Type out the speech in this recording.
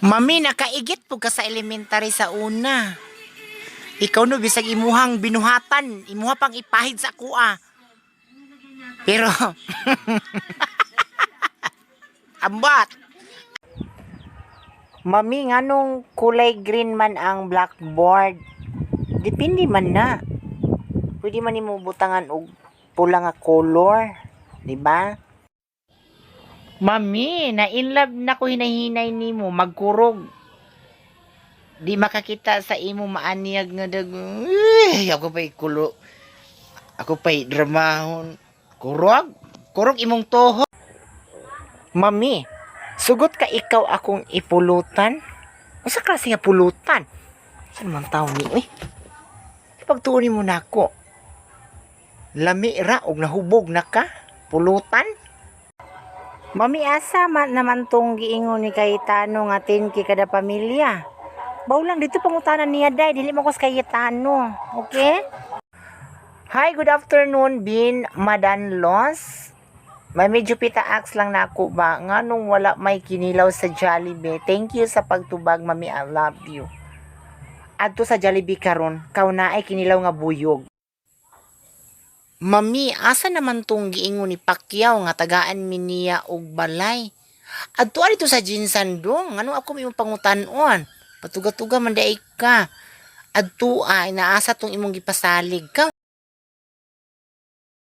Mami, nakaigit po ka sa elementary sa una. Ikaw no, bisag imuhang binuhatan, imuha pang ipahid sa kuha. Pero, ambat. Mami, nganong kulay green man ang blackboard? Depende man na. Pwede man nimo butangan og pula nga color, di ba? Mami, na in love na ko hinahinay nimo, magkurog. Di makakita sa imo maaniyag nga dag. Uy, ako pa'y kulo. Ako pa'y dramahon. Kurog? Kurog imong toho. Mami, sugot ka ikaw akong ipulutan? Unsa klase nga pulutan? Saan man taon ni uy? Pagtuon mo nako. Lami ra og nahubog na ka? Pulutan? Mami, asa man naman tong giingon ni Cayetano nga 10K kada pamilya? Baw lang dito pangutanan niya day, dili mo ko sa Cayetano. Okay? Hi, good afternoon, Bin Madanlos. May medyo pita-ax lang na ako ba? Nganong wala may kinilaw sa Jollibee? Thank you sa pagtubag, Mami. I love you. Adto sa Jollibee karon, kaw na ay kinilaw nga buyog. Mami, asa naman tong giingon ni Pacquiao nga tagaan mi niya og balay? Adto dito sa Jinsandong. Ano ako imong pangutan-on? Patuga-tuga man diay ka. Adto ay naasa tong imong gipasalig ka.